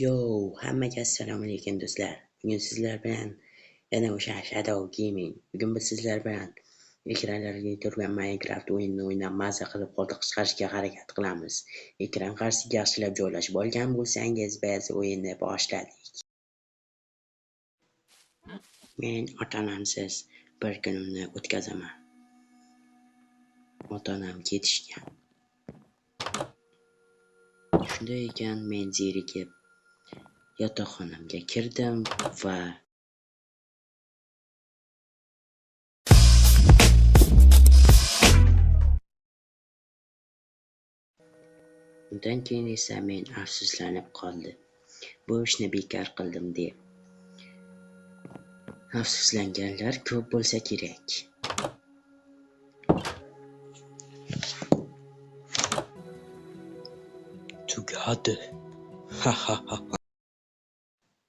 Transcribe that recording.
Yo, hammaga assalomu alaykum do'stlar. Bugun sizlar bilan yana o'sha Shadow Gaming. Bugun biz sizlar bilan ekranlarga turgan Minecraft o'yinini o'ynab maza qilib qoldiq chiqarishga harakat qilamiz. Ekran qarshisiga yaxshilab joylashib olgan bo'lsangiz, biz o'yinni boshladik. Men ota-onamsiz bir kunimni o'tkazaman. Ota-onam ketishgan. Shunday ekan, men zerikib yotoqxonamga kirdim va undan keyin esa men afsuslanib qoldim. Bu ishni bekor qildim deb. Afsuslanganlar ko'p bo'lsa kerak. Tugadi. Ha ha ha.